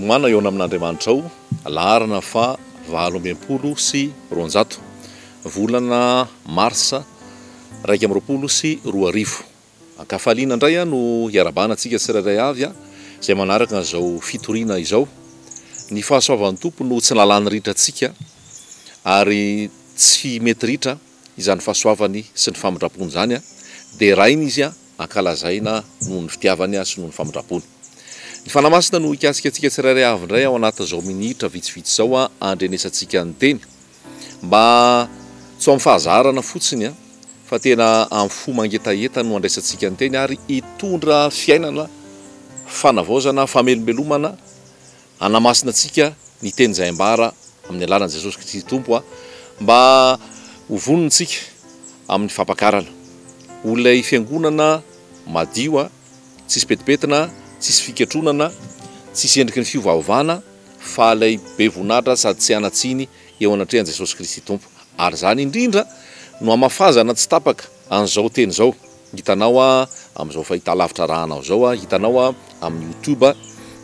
Miomàna hihaona amin'Andriamanitrao, laharana faha 268, volana marsa 2021. Ankafaliana indray no hiarabana antsika tsirairay avy izay manaraka an'izao fitoriana izao. Ny fahasoavan'ny Tompo no tsy nalany ritra antsika ary tsy mety ritra izany fahasoavany sy ny famindrampony izany. Deraina Izy, ankalazaina noho ny fitiavany sy noho ny famindrampony. Ny Fanahy Masina no hikasika antsika tsirairay avy indray ao anatin'izao minitra vitsivitsy izao handrenesantsika ny teny. Mba tsy ho amin'ny fahazarana fotsiny fa tena amin'ny fo mangetaheta no handraisantsika ny teny ary hitondra fiainana, fanavaozana, famelombelomana, hanamasina antsika ny teny izay ambara amin'ny alalan'i Jesosy Kristy Tompo mba ho vonona isika amin'ny fampakarana ho ilay fiangonana madio, tsisy petipetina, tsisy fiketronana, tsisy endriky ny fiovaovana fa ilay be voninahitra sady tsy hanan-tsiny eo anatrehan'i Jesosy Kristy Tompo. Ary izany indrindra no hamafazana tsy tapaka an'izao teny izao, hitanao amin'izao fahitalavitra arahanao izao, hitanao amin'ny youtube,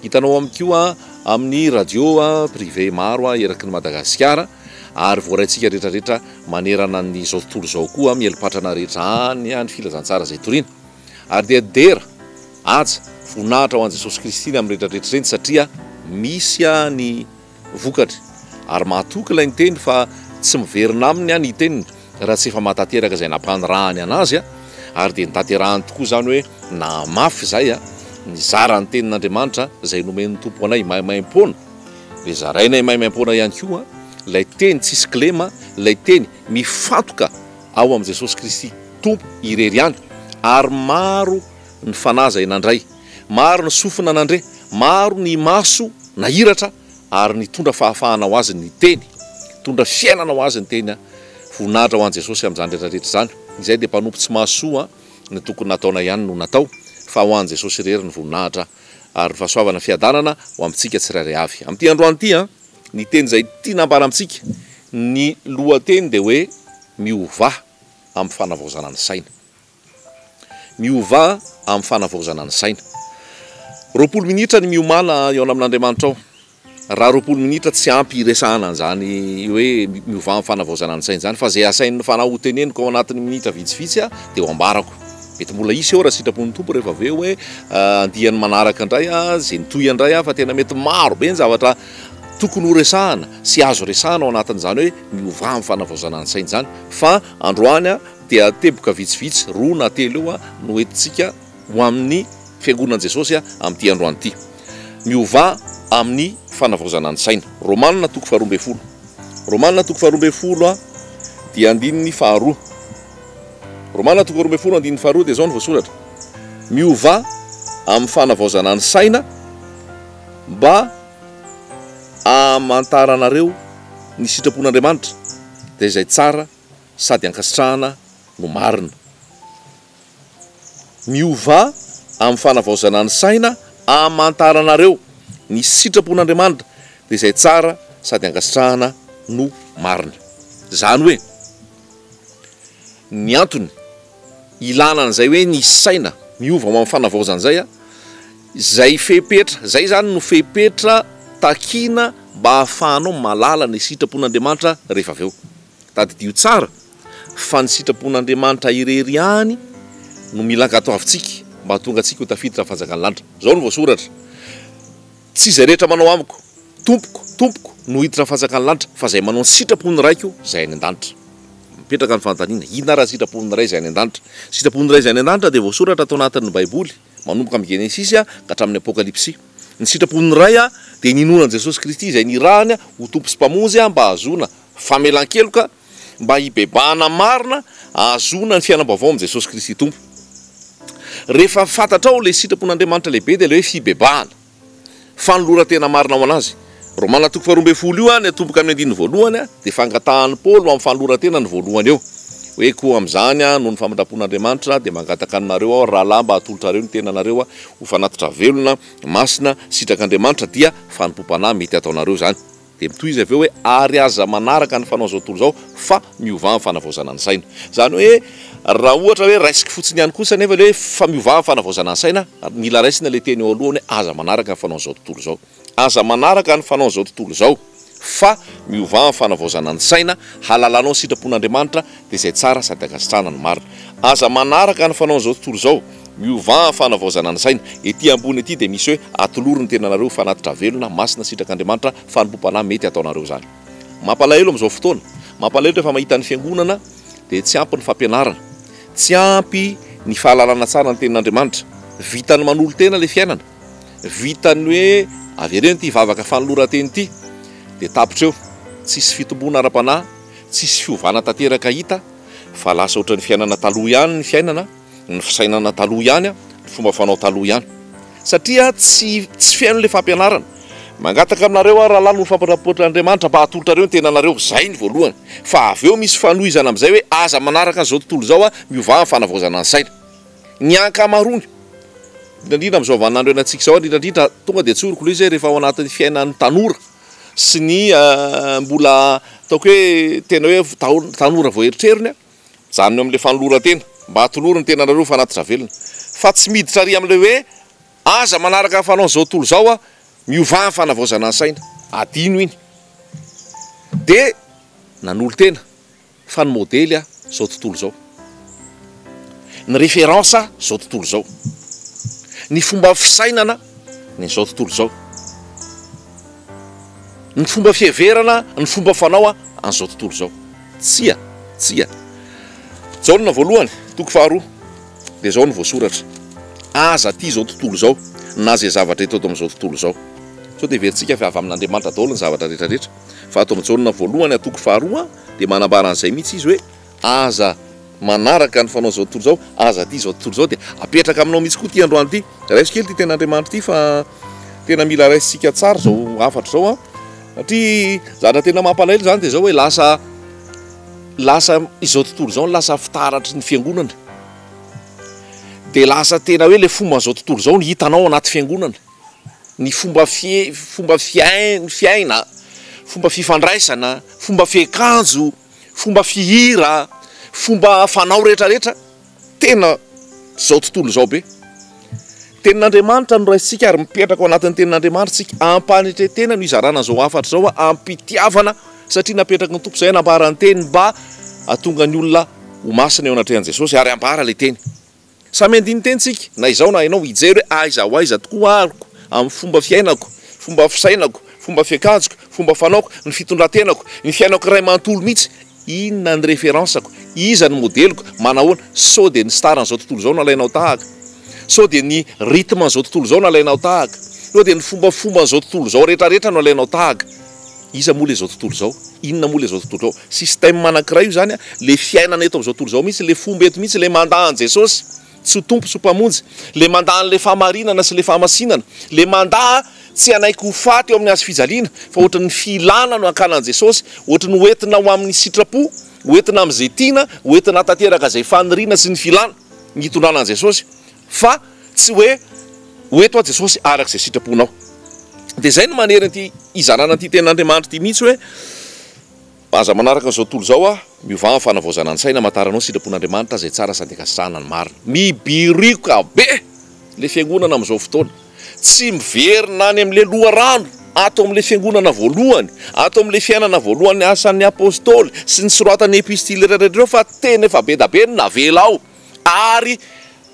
hitanao amin'ny koa amin'ny radio privé maro eraky ny Madagasikara, ary voaraintsika rehetrarehetra manerana an'izao tontolo izao koa, mieli-patrana rehetra any ny filazantsara izay toriana. Ary dia dera, haja, voninahitra ho an'i Jesosy Kristy ny amin'ny rehetrarehetra ireny satria misy ny vokatry, ary mahatoky ilay niteny fa tsy miverina aminy ny teniny raha tsy efa mahatanteraka izay nampanirahany anazy, ary dia notanterahany tokoa izany hoe nahamafy izay nizara ny tenin'Andriamanitra izay nomen'ny Tompo anay maimaimpoana, dia zarainay maimaimpoana ihany koa ilay teny tsisy kilema, ilay teny mifantoka ao amin'i Jesosy Kristy Tompo irery ihany, ary maro ny fanahy izay nandray, maro ny sofina nandre, maro ny maso nahiratra ary nitondra fahafahana ho azy ny teny, nitondra fiainana ho azy ny teny, voninahitra ho an'i Jesosy amin'izany rehetra rehetra izany, izay dia mpanompo tsy mahasoa ny tokony nataonay ihany no natao, fa ho an'i Jesosy irery ny voninahitra ary ny fahasoavana fiadanana ho amintsika tsirairay avy. Amin'ity androany ity an! Ny teny izay tiana ambara amintsika, ny lohateny dia hoe miovà amin'ny fanavaozana ny saina. Miovà amin'ny fanavaozana ny saina. 20 minitra ny miomàna hihaona amin'Andriamanitra ao. Raha 20 minitra tsy ampy hiresahana an'izany hoe miovà amin'ny fanavaozana ny saina izany fa izay asain'ny Fanahy hoteneniko ao anatin'ny minitra vitsivitsy dia ho ambarako. Mety mbola hisy eo raha sitrapon'ny Tompo rehefa avy eo hoe andiany manaraka indray, izay nitohy indray fa tena mety maro be ny zavatra tokony ho resahana sy azo resahana ao anatin'izany hoe miovà amin'ny fanavaozana ny saina izany fa androany dia teboka vitsivitsy, roa na telo eo no entintsika ho amin'ny fiangonan'i Jesosy amin'ity androany ity. Miovà amin'ny fanavaozana ny saina. Romana toko faharoa ambin'ny folo. Romana toko faharoa ambin'ny folo dia andininy faharoa. Romana toko 12 andininy faharoa dia izao no voasoratra, Miovà amin'ny fanavaozana ny saina mba hamantaranareo ny sitrapon'Andriamanitra, dia izay tsara sady ankasitrahana no marina. Miovà amin'ny fanavaozana ny saina hamantaranareo ny sitrapon'Andriamanitra, dia izay tsara sady ankasitrahana no marina. Izany hoe. Ny antony ilana an'izay hoe ny saina miova ho amin'ny fanavaozana izay, izay fepetra, izay izany no fepetra takiana mba hahafahanao mahalala ny sitrapon'Andriamanitra rehefa avy eo. Tadidio tsara fa ny sitrapon'Andriamanitra irery ihany no mila ankatoavintsika mba hahatonga antsika ho tafiditra amin'ny fanjakan'ny lanitra. Izao no voasoratra. Tsy izay rehetra manao amiko, Tompoko, Tompoko, no hiditra ny fanjakan'ny lanitra, fa izay manao ny sitrapon'ny Raiko izay any an-danitra. Mipetraka ny fanontaniana, inona ary ny sitrapon'ny Ray izay any an-danitra? Sitrapon'ny Ray izay any an-danitra dia voasoratra ato anatin'ny Baiboly, manomboka amin'ny Genesisy ka hatramin'ny Apokalypsy. Ny sitrapon'ny Ray dia ny hinoana an'i Jesosy Kristy izay nirahany ho Tompo sy Mpamonjy mba hahazoana famelan-keloka, mba hibebahana marina, hahazoana ny fiainam-baovao amin'i Jesosy Kristy Tompo. Rehefa fantatrao ilay sitrapon'Andriamanitra lehibe dia ilay hoe fibebahana. Fanoloran-tena marina ho an'Azy. Romana toko faharoa ambin'ny folo io, ny atomboka amin'ny andininy voalohany dia fangatahan'i Paoly ho amin'ny fanoloran-tena ny voalohany eo. Hoe koa amin'izany, noho ny famindram-pon'Andriamanitra, dia mangataka aminareo aho, ry rahalahy, mba hatolotrareo ny tenanareo ho fanatitra velona, masina, sitrak'Andriamanitra, dia fanompoam-panahy mety hataonareo izany. Dia mitohy izy avy eo hoe ary aza manaraka ny fanaon'izao tontolo izao fa miovà amin'ny fanavaozana ny saina. Izany hoe raha ohatra hoe raisiko fotsiny ihany kosa anefa ilay hoe fa miovà amin'ny fanavaozana ny saina, mila raisina ilay teny eo alohany hoe aza manaraka ny fanaon'izao tontolo izao. Aza manaraka ny fanaon'izao tontolo izao fa miovà amin'ny fanavaozana ny saina, halalanao ny sitrapon'Andriamanitra dia izay tsara sady ankasitrahana ny marina. Aza manaraka ny fanaon'izao tontolo izao. Miovà amin'ny fanavaozana ny saina. Ety ambony ety dia misy hoe atolory ny tenanareo ho fanatitra velona, masina, sitrak'Andriamanitra, fanompoam-panahy mety hataonareo izany. Mampalahelo amin'izao fotoana. Mampalahelo rehefa mahita ny fiangonana dia tsy ampy ny fampianarana. Tsy ampy ny fahalalana tsara ny tenin'Andriamanitra. Vitan'ny manolo-tena ilay fiainana. Vitan'ny hoe avereno ity vavaka fanoloran-tena ity dia tapitra eo. Tsisy fitomboana ara-panahy, tsisy fiovana tanteraka hita fa lasa ohatran'ny fiainana taloha ihany ny fiainana. ny fisainana taloha ihany, ny fomba fanao taloha ihany. Satria tsy tsy feno ilay fampianarana. Mangataka aminareo aho rahalahy noho ny fampiram-potr'Andriamanitra mba hatolotrareo ny tenanareo. Izay ny voalohany. Fa avy eo misy fanohizana amin'izay hoe aza manaraka an'izao tontolo izao, miovà amin'ny fanavaozana ny saina. Ny ankamaroany, indrindra indrindra amin'izao vaninandro iainantsika izao, indrindra indrindra tonga dia tsoriko ilay izy hoe rehefa ao anatin'ny fiainan'ny tanora sy ny mbola ataoko hoe tena hoe tanora vao erotrerony, Mijanona eo amin'ilay fanoloran-tena, mba atolory ny tenanareo ho fanatitra velona. Fa tsy miditra ary amin'ilay hoe, Aza manaraka ny fanaon'izao tontolo izao aho, miovà ny fanavaozana ny saina. Adino iny. Dia nanolo-tena fa ny modely aho izao tontolo izao. Ny référence aho izao tontolo izao. Ny fomba fisainana ny izao tontolo izao. Ny fomba fiheverana, ny fomba fanao an'izao tontolo izao. Tsia, tsia. Jaona voalohany, toko faharoa, dia izao no voasoratra, Aza tia izao tontolo izao, na izay zavatra hita eto amin'izao tontolo izao. Sao dia heverintsika fa avy amin'Andriamanitra daholo ny zavatra rehetra rehetra. Fa ato amin'ny Jaona voalohany, toko faharoa, dia manambara an'izay mihitsy izy hoe, Aza manaraka ny fanaon'izao tontolo izao, aza tia izao tontolo izao, dia apetraka aminao mihitsy koa ity androany ity. Raiso kely ity tenin'Andriamanitra ity fa tena mila raisintsika tsara izao hafatra izao an. Satria zavatra tena mampalahelo izany dia izao hoe lasa lasa izao tontolo izao no lasa fitaratry ny fiangonana. Dia lasa tena hoe ilay fomban'izao tontolo izao no hitanao anaty fiangonana. Ny fomba fie- fomba fiain- fiaina, fomba fifandraisana, fomba fiakanjo. fomba fihira, fomba fanao rehetra rehetra, tena zao tontolo izao be. Tenin'Andriamanitra no raisintsika ary mipetraka ao anatin'ny tenin'Andriamanitra isika. Ampanetren-tena no hizarana an'izao hafatra izao, am-pitiavana satria napetraky ny Tompo izay hanambara ny teny mba hahatonga ny olona ho masina eo anatrehan'i Jesosy ary hambara ilay teny. Samy handini-teny tsika, na izaho na ianao, hijery hoe aiza ho aiza tokoa aroko amin'ny fomba fiainako, fomba fisainako, fomba fiakanjoko, fomba fanaoko, ny fitondran-tenako, ny fiainako iray manontolo mihitsy. Inona ny référence-ko? Iza no modeliko? Manahoana? Sao dia ny star an'izao tontolo izao no alainao tahaka? Sao dia ny rythme an'izao tontolo izao no alainao tahaka? Sao dia ny fombafomban'izao tontolo izao rehetrarehetra no alainao tahaka? Iza moa ilay izao tontolo izao? Inona moa ilay izao tontolo izao? Système anankiray io izany, ilay fiainana eto amin'izao tontolo izao mihitsy, ilay fomba eto mihitsy, ilay mandà an'i Jesosy tsy ho Tompo sy ho Mpamonjy, ilay mandà an'ilay fahamarinana sy ilay fahamasinana, ilay mandà tsy hanaiky ho faty eo amin'ny hazo fijaliana, fa ohatran'ny filana no hakana an'i Jesosy, ohatran'ny ho entina ho amin'ny sitrapo, ho entina amin'izay tiana, ho entina hahatanteraka izay faniriana sy ny filana ny hitondrana an'i Jesosy. Fa tsy hoe ho eto aho Jesosy araka izay sitraponao. Dia izay no manery an'ity hizarana an'ity tenin'Andriamanitra ity mihitsy hoe aza manaraka an'izao tontolo izao aho, miovà amin'ny fanavaozana ny saina, hamantaranao ny sitrapon'Andriamanitra izay tsara sady ankasitrahana ny marina. Mibirioka be ilay fiangonana amin'izao fotoana. Tsy miverina any amin'ilay loharano ato amin'ilay fiangonana voalohany, ato amin'ilay fiainana voalohan'ny asan'ny apostoly sy ny soratan'ny epistily rehetra rehetra ireo fa tena efa be da be no navela ao. Ary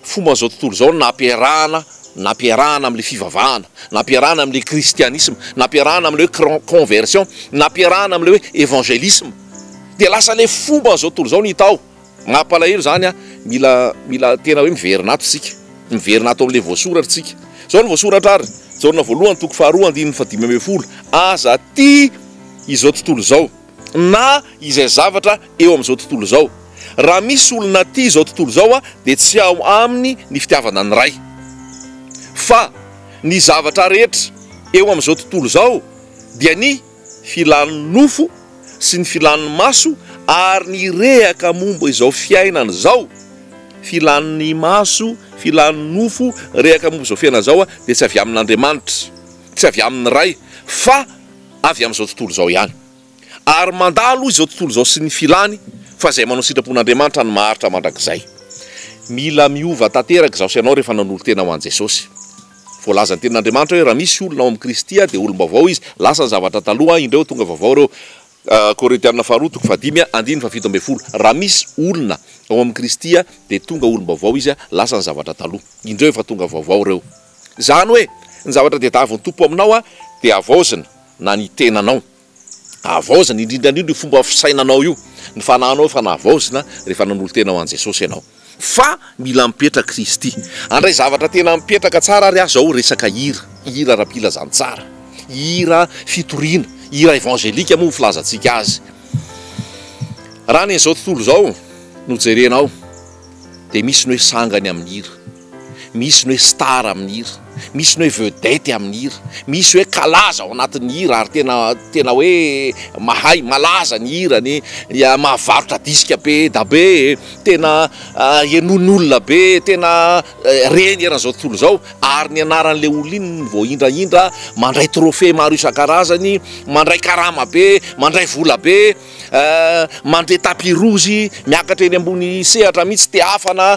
fomban'izao tontolo izao nampiarahana, nampiarahana amin'ilay fivavahana, nampiarahana amin'ilay kristianisma, nampiarahana amin'ilay hoe conversion, nampiarahana amin'ilay hoe evangelisme. Dia lasa ilay fomban'izao tontolo izao no hita ao. Mampalahelo izany an, mila, mila tena hoe miverina ato isika, miverina ato amin'ilay voasoratra isika. Izao no voasoratra ary, Jaona voalohany toko faharoa andininy fahadimy ambin'ny folo, Aza tia izao tontolo izao. na izay zavatra eo amin'izao tontolo izao. Raha misy olona tia izao tontolo izao dia tsy ao aminy ny fitiavana ny Ray. Fa ny zavatra rehetra eo amin'izao tontolo izao dia ny filan'ny nofo sy ny filan'ny maso ary ny rehaka momba izao fiainana izao, filan'ny maso, filan'ny nofo, rehaka momba izao fiainana izao dia tsy avy amin'Andriamanitra, tsy avy amin'ny Ray, fa. avy amin'izao tontolo izao ihany. Ary mandalo izao tontolo izao sy ny filany, fa izay manao sitrapon'Andriamanitra no maharitra mandrakizay. Mila miova tanteraka izaho sy ianao rehefa nanolo-tena ho an'i Jesosy. Voalazan'ny Tenin'Andriamanitra hoe raha misy olona ao amin'i Kristy dia olom-baovao izy, lasa ny zavatra taloha, indreo tonga vaovao ireo. Korintiana faharoa toko fahadimy andininy fahafito ambin'ny folo, Raha misy olona ao amin'i Kristy dia tonga olom-baovao izy, lasa ny zavatra taloha, indreo efa tonga vaovao ireo. Izany hoe, ny zavatra tadiavin'ny Tompo aminao dia havaozina na ny tenanao. Havaozina, indrindra indrindra io fomba fisainanao io. Ny fanahinao efa nahavaozina rehefa nanolo-tena ho an'i Jesosy ianao. Fa mila mipetraka Kristy. Handray zavatra tena mipetraka tsara ary aho izao resaka hira, hira ara-pilazantsara, hira fitoriana, hira evangelika moa ny filazantsika azy. Raha ny an'izao tontolo izao no jerenao dia misy ny hoe sangany amin'ny hira. Misy ny hoe star amin'ny hira, misy ny hoe vedette amin'ny hira, misy hoe kalaza ao anatin'ny hira ary tena tena hoe mahay, malaza ny hirany, mahavarotra disque be da be, tena henoin'ny olona be, tena reny eran'izao tontolo izao, ary ny anaran'ilay olona iny no voahindrahindra, mandray trophée maro isan-karazany, mandray karama be, mandray vola be. Mandeha tapis rouge miakatra eny ambony sehatra mihitsy, tehafana,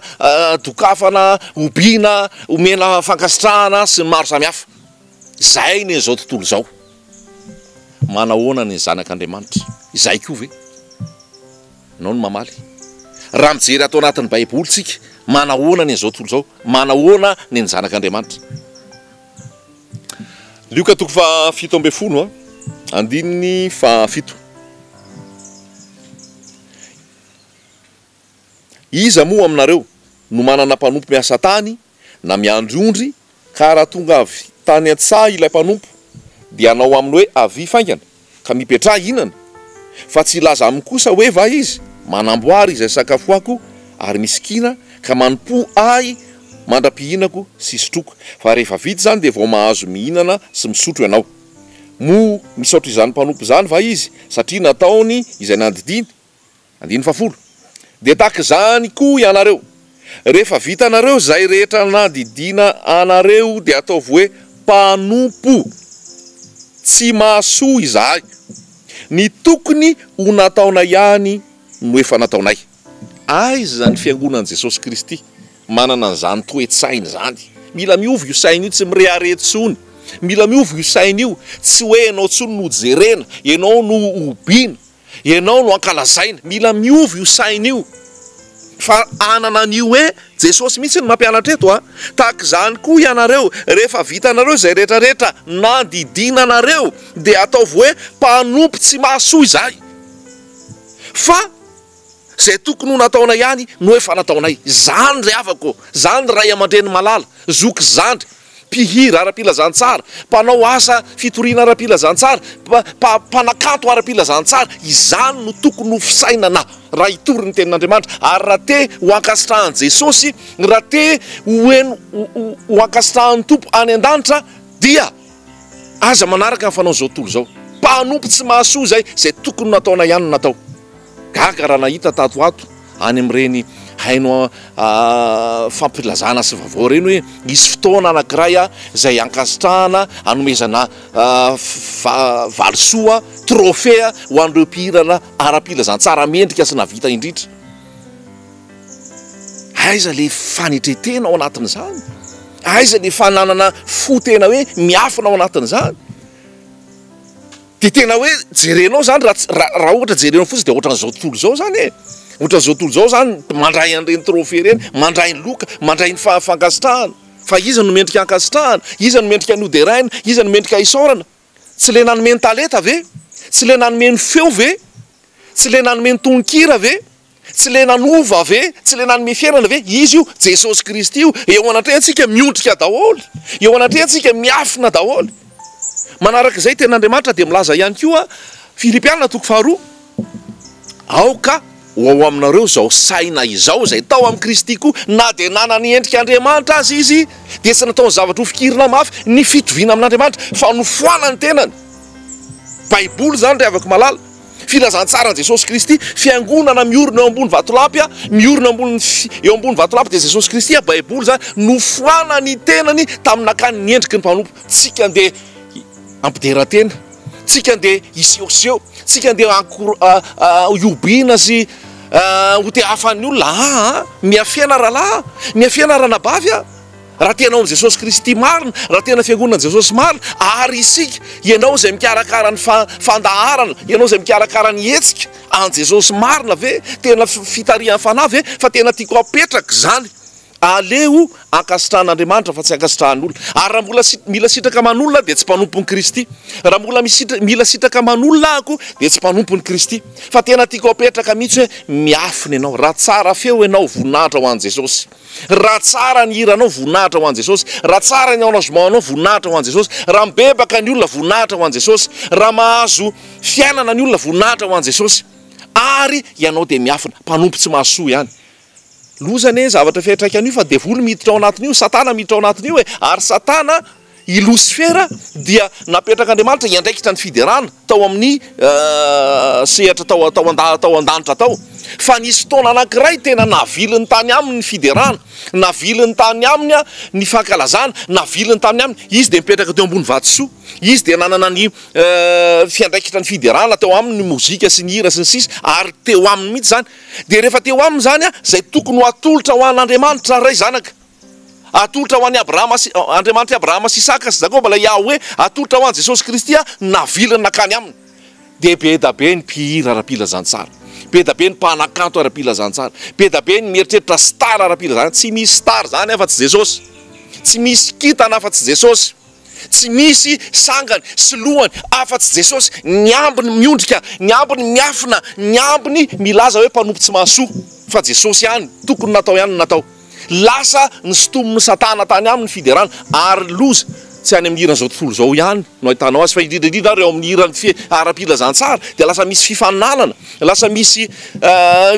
dokafana, hobiana, omena fankasitrahana sy ny maro samihafa. Izay ny an'izao tontolo izao. Manahoana ny zanak'Andriamanitra? Izay koa ve? Ianao no mamaly. Raha mijery ato anatin'ny Baiboly tsika, manahoana ny an'izao tontolo izao? Manahoana ny an'ny zanak'Andriamanitra? Lioka toko faha 17 andininy faha 7. Iza moa aminareo no manana mpanompo miasa tany na miandry ondry, ka raha tonga avy tany an-tsaha ilay mpanompo, dia hanao aminy hoe, Avia faingana, ka mipetraha hihinana? Fa tsy hilaza aminy kosa hoe va izy, Manamboara izay sakafoako ary misikina, ka manompoa ahy mandra-pihinako sy hisotroko, fa rehefa vita izany dia vao mahazo mihinana sy misotro ianao. Moa misaotra izany mpanompo izany va izy, satria nataony izay nandidiany? Andininy fahafolo. Dia tahaka izany koa ianareo, rehefa vitanareo izay rehetra nandidiana anareo dia ataovy hoe, Mpanompo tsy mahasoa izahay, ny tokony ho nataonay ihany no efa nataonay. Aiza ny Fiangonan'i Jesosy Kristy manana an'izany toe-tsaina izany? Mila miova io saina io, tsy mirehareha intsony. Mila miova io saina io, tsy hoe ianao intsony no jerena, ianao no hobiana. Ianao no ankalazaina. Mila miova io saina io fa hanana an'io hoe Jesosy mihitsy no mampianatra eto a! Tahaka izany koa ianareo, rehefa vitanareo izay rehetra rehetra nandidiana anareo dia ataovy hoe mpanompo tsy mahasoa izahay fa izay tokony ho nataonay ihany no efa nataonay. Izany ry havako ô! Izany ry ray aman-dreny malala, zoky zandry. mpihira ara-pilazantsara, mpanao asa fitoriana ara-pilazantsara, mpanakanto ara-pilazantsara, izany no tokony ho fisainana raha hitory ny tenin'Andriamanitra, ary raha te ho ankasitrahan'i Jesosy, raha te ho heno ho ankasitrahan'ny Tompo any an-danitra dia aza manaraka ny fanaon'izao tontolo izao. Mpanompo tsy mahasoa izay, izay tokony nataonay ihany no natao. Gaga raha nahita tato ho ato any amin'ireny haino fampilazana sy vaovao ireny hoe hisy fotoana anankiray izay hankasitrahana, hanomezana valisoa, trophée ho an'ireo mpihirana ara-pilazantsara mendrika sy nahavita indrindra. Aiza ilay fanetren-tena ao anatin'izany? Aiza ilay fananana fo tena hoe miafina ao anatin'izany? Dia tena hoe jerenao zany raha tsy raha ohatra jerenao fotsiny dia ohatran'izao tontolo izao zany e! Ohatran'izao tontolo izao zany mandray an'ireny trophée ireny, mandray ny loka, mandray ny fankasitrahana. Fa iza no mendrika hankasitrahana? Iza no mendrika ny hoderaina? Iza no mendrika hisaorana? Tsy ilay nanome ny talenta ve? Tsy ilay nanome ny feo ve? Tsy ilay nanome ny tononkira ve? Tsy ilay nanova ve? Tsy ilay nanome fiainana ve? Izy io, Jesosy Kristy io, eo anatrehantsika miondrika daholo, eo anatrehantsika miafina daholo. Manaraka izay, Tenin'Andriamanitra dia milaza ihany koa, Filipiana toko faharoa, Aoka ho ao aminareo izao saina izao, izay tao amin'i Kristy koa, na dia nanana ny endrik'Andriamanitra aza Izy, dia tsy nataony zavatra ho fikirina mafy ny fitoviana amin'Andriamanitra, fa nofoanany ny tenany. Baiboly izany ry havako malala. Filazantsaran'i Jesosy Kristy, fiangonana miorina eo ambony vatolampy, miorina ambony eo ambony vatolampy dia Jesosy Kristy, Baiboly izany, nofoanany ny tenany tamin'ny nakany ny endriky ny mpanompo. Tsika ndeha hampidera tena, Tsika andeha hisehoseho, tsika andeha hihobiana sy ho tehafan'ny olona. Aa, miafena rahalahy a, miafena ranabavy a. Raha tena ao amin'i Jesosy Kristy marina, raha tena fiangonan'i Jesosy marina, ary isika, ianao izay mikarakara ny fandaharana, ianao izay mikarakara ny hetsika, an'i Jesosy marina ve? Tena fitarihan'ny Fanahy ve? Fa tena tiako apetraka izany. Aleo ankasitrahan'Andriamanitra fa tsy ankasitrahan'olona. Ary raha mbola mila sitraka aman'olona aho dia tsy mpanompon'i Kristy. Raha mbola mila sitraka aman'olona aho koa dia tsy mpanompon'i Kristy. Fa tena tiako apetraka mihitsy hoe miafina ianao. Raha tsara feo ianao, voninahitra ho an'i Jesosy. Raha tsara ny hiranao, voninahitra ho an'i Jesosy. Raha tsara ny arrangement-nao, voninahitra ho an'i Jesosy. Raha mibebaka ny olona, voninahitra ho an'i Jesosy. Raha mahazo fiainana ny olona, voninahitra ho an'i Jesosy. Ary ianao dia miafina, mpanompo tsy mahasoa ihany. Loza anie zavatra fiantraikan'io fa devoly miditra ao anatin'io, satana miditra ao anatin'io e! Ary satana, i Losifera dia napetrak'Andriamanitra hiandraikitra ny fiderana tao amin'ny sehatra tao tao an-da tao an-danitra tao. Fa nisy fotoana anankiray tena naviliny tany aminy ny fiderana, naviliny tany aminy ny fankalazana, naviliny tany aminy, izy dia nipetraka teo ambony vatosoa, izy dia nanana ny fiandraikitra ny fiderana teo aminy ny mozika sy ny hira sy ny sisa ary teo aminy mihitsy izany. Dia rehefa teo aminy izany, izay tokony ho atolotra ho an'Andriamanitra Ray Zanaka, atolotra ho an'i Abrahama sy, Andriamanitr'i Abrahama sy Isaka sy Jakoba, ilay Yahweh, atolotra ho an'i Jesosy Kristy, naviliny nankany aminy. Dia be da be ny mpihira ara-pilazantsara, be da be ny mpanakanto ara-pilazantsara, be da be ny mieritreritra star ara-pilazantsara, tsy misy star izany afa-tsy Jesosy, tsy misy kintana afa-tsy Jesosy. Tsy misy sangany sy lohany afa-tsy Jesosy, ny ambiny miondrika, ny ambiny miafina, ny ambiny milaza hoe mpanompo tsy mahasoa, fa Jesosy ihany, tokony natao ihany ny natao. Lasa nosintomin'i Satana tany aminy ny fiderana, ary loza, tsy any amin'ny hiran'izao tontolo izao ihany no ahitanao azy, fa indrindra indrindra ary ao amin'ny hiran'ny fi ara-pilazantsara, dia lasa misy fifaninanana, lasa misy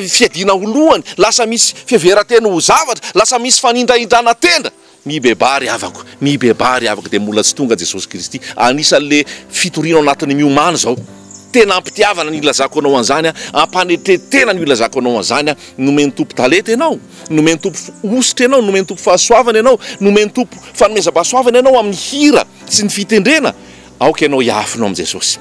fiadiana ho lohany, lasa misy fiheveran-tena ho zavatra, lasa misy fanindrahindrana tena. Mibebaha ry havako, mibebaha ry havako dia mbola tsy tonga Jesosy Kristy. Anisan'le fitoriana ao anatin'ny miomana izao. Tena am-pitiavana ny ilazako anao an'izany, am-panetren-tena no ilazako anao an'izany. Nomen'ny Tompo talenta ianao, nomen'ny Tompo hosotra ianao, nomen'ny Tompo fahasoavana ianao, nomen'ny Tompo fanomezam-pahasoavana ianao amin'ny hira sy ny fitendrena. Aoka ianao hiafina ao amin'i Jesosy.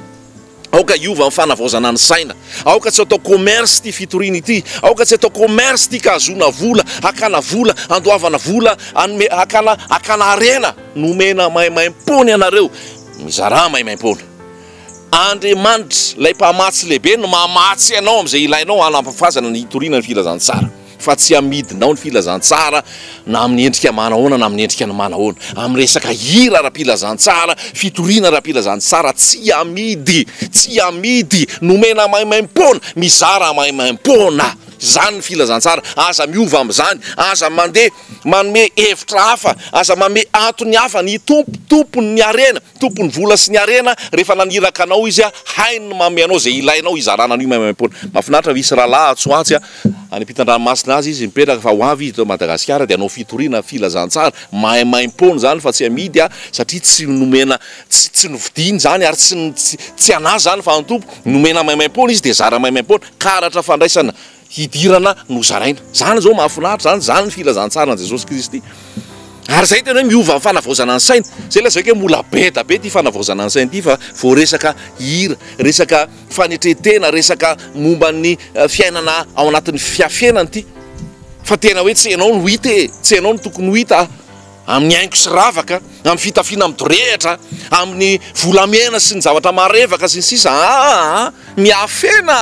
Aoka hiova ny fanavaozana ny saina. Aoka tsy atao commerce ity fitoriana ity. Aoka tsy atao commerce ity ka hahazoana vola, hakana vola, handoavana vola, hanome, hakana, hakana harena. Nomena maimaimpoana ianareo. Mizarà maimaimpoana. Andriamanitra, ilay Mpamatsy lehibe no mamatsy anao amin'izay ilainao hanampafazana ny hitoriana ny filazantsara. Fa tsy amidinao ny filazantsara na amin'ny endrika manahoana na amin'ny endrika ny manahoana. Amin'ny resaka hira ara-pilazantsara, fitoriana ara-pilazantsara, tsy amidy, tsy amidy, nomena maimaimpoana, mizara maimaimpoana. Izany ny filazantsara, aza miova amin'izany, aza mandeha manome hevitra hafa, aza manome antony hafa, ny Tompo tompon'ny harena, Tompon'ny vola sy ny harena, rehefa naniraka anao Izy, hainy ny manome anao izay ilainao hizarana an'io maimaimpoana. Mahafinaritra misy rahalahy atsy ho atsy, any ampitan-dranomasina azy izy mipetraka fa ho avy izy eto Madagasikara dia hanao fitoriana filazantsara, maimaimpoana izany fa tsy amidy satria tsy nomena, tsy tsy novidiany izany ary tsy tsy an'azy izany fa an'ny Tompo, nomena maimaimpoana izy dia zara maimaimpoana, karatra fandraisana hidirana nozaraina. Zany zao mahafinaritra zany, zany ny filazantsaran'i Jesosy Kristy. Ary zay tena hoe miova amin'ny fanavaozana ny saina. Zay lazaiko hoe mbola be da be ity fanavaozana ny saina ity fa vao resaka hira, resaka fanetren-tena, resaka momba ny fiainana ao anatin'ny fiafenana ity. Fa tena hoe tsy ianao no hita e, tsy ianao no tokony ho hita amin'ny haingo sy ravaka, amin'ny fitafiana midorehitra, amin'ny volamena sy ny zavatra marevaka sy ny sisa. Aa, miafena!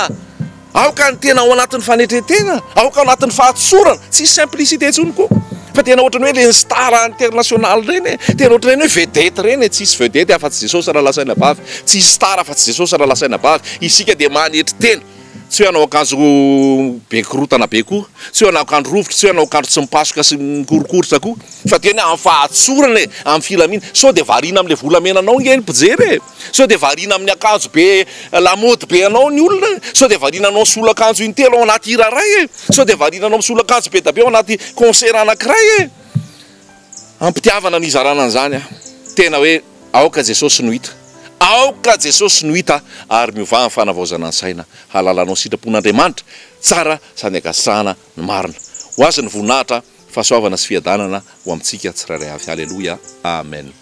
Aoka ny tena ao anatin'ny fanetren-tena, aoka ao anatin'ny fahatsorana, tsisy simplicité intsony koa fa tena ohatran'ny hoe ireny star international ireny e, tena ohatran'ireny hoe vedette ireny e, tsisy vedette afa-tsy Jesosy raha lazaina bavy, tsisy star afa-tsy Jesosy raha lazaina bavy, isika dia manetry tena, tsy hoe hanao akanjo be korotana be koa, tsy hoe hanao akanjo rovitra, tsy hoe hanao akanjo tsy mipasoka sy mikorokoritra koa, fa tena hoe amin'ny fahatsorana e, amin'ny filaminana, sao dia variana amin'ilay volamenanao ange ny mpijery e. Sao dia variana amin'ny akanjo be lamaody be anao ny olona e? Sao dia variana anao misolo akanjo intelo ao anaty hira iray e? Sao dia variana anao misolo akanjo be dia be ao anaty concert anankiray e? Am-pitiavana no hizarana an'izany an! Tena hoe aoka Jesosy no hita. Aoka Jesosy no hita ary miovà amin'ny fanavaozana ny saina hahalalanao sitrapon'Andriamanitra tsara sady ankasitrahana ny marina. Ho Azy ny voninahitra, fahasoavana sy fiadanana ho amintsika tsirairay avy. Haleloia. Amen.